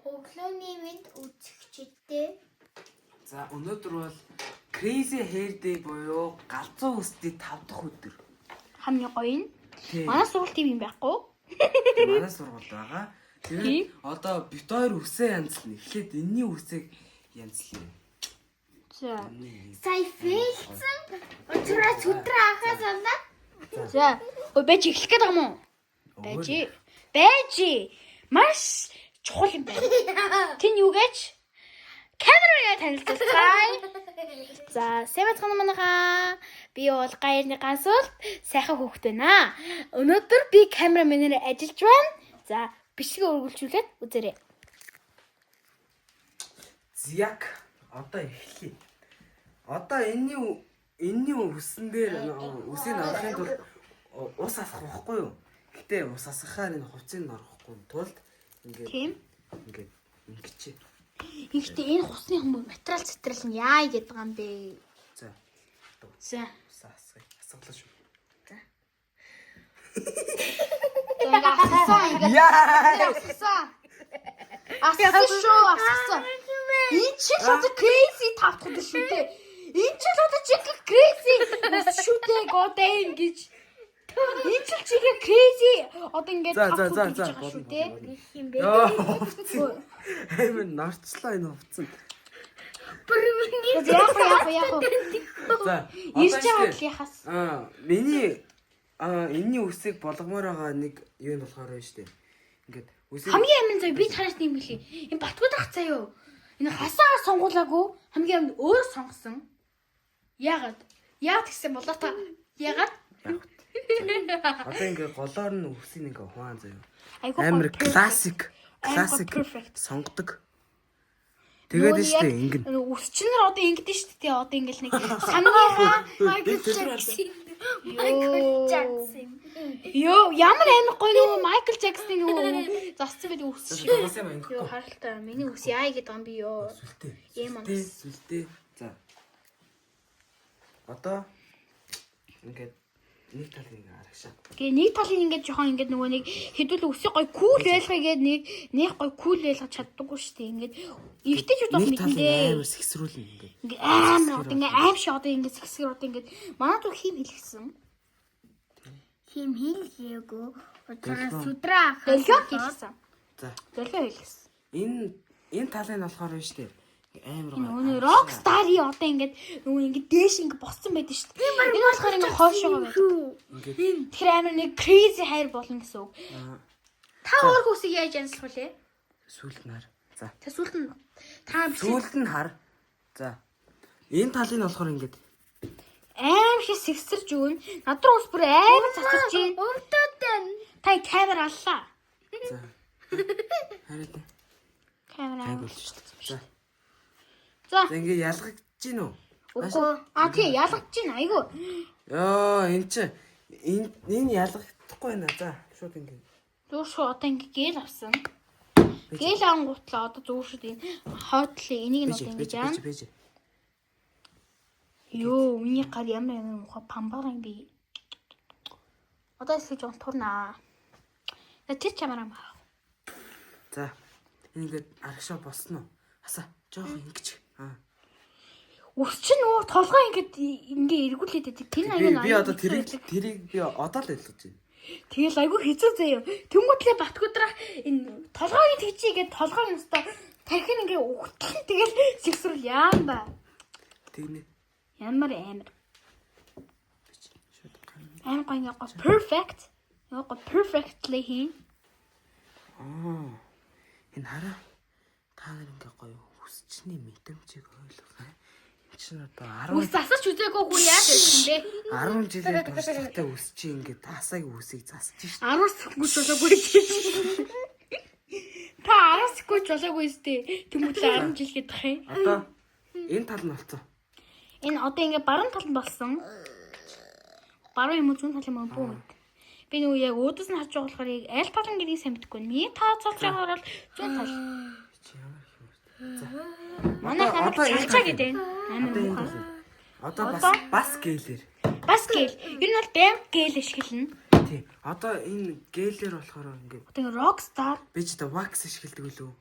Өглөөний мэнд үзэгчдээ. За, өнөөдөр бол Crazy Hair Day буюу галзуу үсний 5 дахь өдөр. Хамгийн гоё нь. Тийм. Манай сургууль тийм юм байхгүй. Манай сургуульд байгаа. Тэгээд одоо бит хоёр үсээ янзлна. Эхлээд энэний үсийг янзлана. За. Сая фейлцэн. Учираас өдрөө анхаас болоо. За. Ой, байж эхлэх гээд байгаа юм уу? Байж. Байж. Маш чухал юм байна. Тэн юу гэж? Камераа танилцуулцгаая. За, сайн байцгаана уу манайхаа. Би бол Гаярны гансуулт сайхан хүүхэд байна. Өнөөдөр би камераменээр ажиллаж байна. За, бичлэгээ үргэлжлүүлээд үзээрэй. Зяк, одоо эхлэе. Одоо энэний үсэн дээр үсийг орохын тулд ус асах байхгүй юу? Гэтэ ус асгахаар энэ хувцсыг орохгүй тулд ингээд Тийм. ингээд ингэчээ. Гэхдээ энэ хусны хүмүүс материал цэтрэл нь яа гэдэг юм бэ? За. За. Ус асгая. Асгалаа шүү. За, ингээ ассан ингээ Яа! ассан. Ассан шүү, ассан. Энэ чи л одоо crazy тавтах өдөр шүү дээ. Энэ чи л одоо чиг crazy шүү дээ goddamn гэж. Энэ чи л чигээ crazy одоо ингээд За, за, тавтах за, өдөр гэж за, байгаа шүү болно, дээ. болно. Юм бэ? Яа, хувцс. Амар нарчлаа энэ хувцс. За, яах вэ, яах вэ, яах вэ? За. Ирж байгаа бол яхаас. Аа, миний энэний үсийг болгомоор байгаа нэг юу нь болохоор байна шүү дээ. Ингээд үсийг Хамгийн амин заяа би тараас юм гэлээ. Энэ Батгуудах заяа. Энэ хасаа сонгуулаагүй хамгийн амин өөр сонгосон. Яагаад? Яагаад гэсэн болоо та? Яагаад? Одоо ингээд голоор нь үсийг ингээд хуваан заяа. Айгуу Амар гоё perfect. классик, Амар классик perfect. сонгодог. Тэгээд нь шүү дээ ингэн. Үсчнэр одоо ингэдэж шүү дээ. Одоо ингээл нэг самгийнхаа Майкл Джексон. Майкл Джексон. Йоо, ямар амар гоё нөгөө Майкл Джексоны нөгөө зассан байдаг үс шиг. Угаасаа юм Йоо, ингэхгүй. харалтай. Миний үс яа гэдэг юм би ёо. Сүлтэй. Ийм Сүлтэй, онц. сүлтэй. За. Одоо ингээд нэг талыг ингээд арагшаа. Тэгээ нэг талын ингээд жоохон ингээд нөгөө нэг хэдүүл үсийг гоё кул байлгая гээд нэг нэг гоё кул байлгаж чаддаггүй шүү дээ. Ингээд эргэжтэйчүүд бас Нэг мэдэн талыг дээ. амар сэгсрүүлнэ ингээд. Ингээд амар одоо ингээд аим шиг одоо ингээд сэгсгэр одоо ингээд манай зүг хийм хэлсэн. Хим хэлгээгүй. Учираас өдрөө анхаас. Долгио хэлсэн. За. Долгио хэлсэн. Энэ талыг нь болохоор байна шүү дээ. Амар гоё. Нөгөө рок старын одоо ингээд нөгөө ингээд дээш ингээд боссон байдаг шүү дээ. Энэ болохоор ингээд хойшоогоо байдаг. Ингээд Тэгэхээр амар нэг crazy хайр болно гэсэн үг. аа, Та өөр хүмүүсийг яаж янзлах вэ? сүлд нь хар. За. Та сүлд нь та бичлэг Сүлд нь хар. За. Энэ талыг нь болохоор ингээд аим шиг сэгсэрж өгнө. Над руу ус бүр амар цацаж байна. Өвдөд байна. Та камер аллаа. за. Хараад. Камер Хайг аа. болж шүү дээ. За. За. За, ингээд ялгагдж гин үү? Үгүй. А тий, ялгаж чинь айгүй. Йоо, энэ чи энэ ялгагдахгүй байна. За, шууд ингээд. Зүгээр шүү одоо ингэ гэл авсан. Гэл авангуутлаа одоо зүгээр шүү энэ хойдлын энийг нь Бэж одоо бэж ингэж яана. бэж бэж. Йоо, миний гар ямар ямар муухай памбар юм бэ? Одоо эсвэл жоон турнаа. За, тэр чамаар юм аа. За. Энэ ингээд арагшаа болсон уу? Хасаа, жоохон ингэж. Аа. Үс чинь нөгөө толгой ингээд ингээ эргүүлээд байдаг. Тэр Би аюу би одоо тэрийг би одоо л ойлгож байна. Тэгэл айгүй хэцүү заяа. Тэнгүүтлээ Батгуудрах энэ толгойг тэгчийгээд толгойг өстө тархин ингээ өгтлэн тэгэл сэгсрэл яам ба. Тэгнэ. Ямар амар. Бич. Шууд ган. Амар гоё ингээ гоё perfect. Нөгөө гоё perfectly хийн. Аа. Энэ хараа. Та нар ингээ гоё хүсчний мэдрэмжийг ойлгох. Энэ чинь одоо 10 Үс засаж үзээгүй хүн яаж юм бэ? 10 жилийн туршлагатай үс чи ингээ тасаг үсийг засаж шít. 10 секунд болоогүй гэж. Та 10 секунд болоогүй өстэй. Тэнгүүтлээ 10 жил гэдэг юм. Одоо энэ тал нь болцсон. Энэ одоо ингээ баруун тал нь болсон. Баруун юм уу зүүн тал юм уу бүү мэд. Би нөгөө яг өөдөөс нь харж байгаа болохоор яг аль тал нь гэдгийг сайн мэдэхгүй. Миний тооцоолж байгаагаар бол зүүн тал. Чи ямар их юм бэ? За. Манай Одоо- хамаг одоо энэ чалчаа талын. гэдэг. Амар Одоо энэ муухай. талын. Одоо бас Одоо? бас гэлэр. Бас гэл. Ер нь бол байнга гэл ашиглана. Тий. Одоо энэ гэлэр болохоор ингээ Одоо ингээ rock star би ч одоо wax ашигладаг үлээ.